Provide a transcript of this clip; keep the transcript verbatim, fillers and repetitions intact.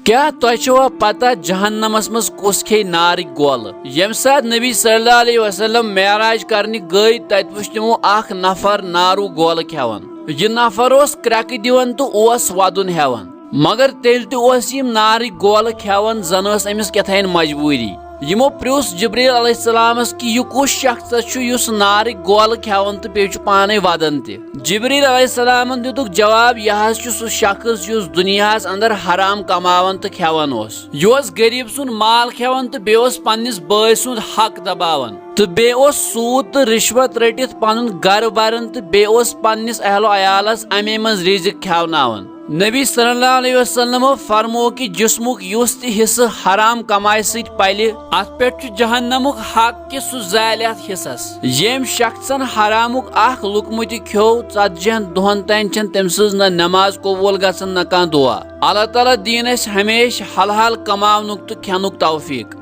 کیٛاہ تۄہہِ چھوا پتہ جہنمس منٛز کُس کھیٚیہِ نارٕکۍ گولہٕ؟ ییٚمہِ ساتہٕ نبی صلی اللہ علیہ وسلم معراج کرنہِ گٔے، تتہِ وُچھ تِمو اکھ نفر نارُک گولہٕ کھٮ۪وان۔ یہِ نفر اوس کرٛٮ۪کہٕ دِوان تہٕ اوس ودُن ہٮ۪وان، مگر تیٚلہِ تہِ اوس یِم نارٕکۍ گولہٕ کھٮ۪وان، زن ٲس أمِس کیٛاہ تام مجبوٗری۔ یِمو پرٛژھ جبریل علیہ السلامس کہِ یہِ کُس شخص چھُ یُس نارٕکۍ گولہٕ کھٮ۪وان تہٕ بیٚیہِ چھُ پانے ودان تہِ؟ جبریل علیہ السلامن دِتُکھ جواب، یہِ حظ چھُ سُہ شخص یُس دُنیاہس اندر حرام کماوان تہٕ کھٮ۪وان اوس۔ یہِ اوس غریب سُنٛد مال کھٮ۪وان تہٕ بیٚیہِ اوس پننِس بٲے سُنٛد حق دباوان تہٕ بیٚیہِ اوس سوٗد تہٕ رشوت رٔٹِتھ پنُن گرٕ بران تہٕ بیٚیہِ اوس پننِس اہل و عیالس امے منٛز رزق کھٮ۪وناوان۔ نبی صلی اللہ علیہ وسلمو فرموو کہِ جسمُک یُس تہِ حصہٕ حرام کمایہِ سۭتۍ پلہِ، اتھ پٮ۪ٹھ چھُ جہنمُک حق کہِ سُہ زالہِ اتھ حصس۔ ییٚمۍ شخصن حرامُک اکھ لقمہٕ تہِ کھیوٚو، ژتجی ہن دۄہن تام چھنہٕ تٔمۍ سٕنٛز نہ نماز قبول گژھان نہ کانٛہہ دعا۔ اللہ تعالیٰ دِیِن اسہِ ہمیشہِ حلال کماونُک تہٕ کھٮ۪نُک توفیق۔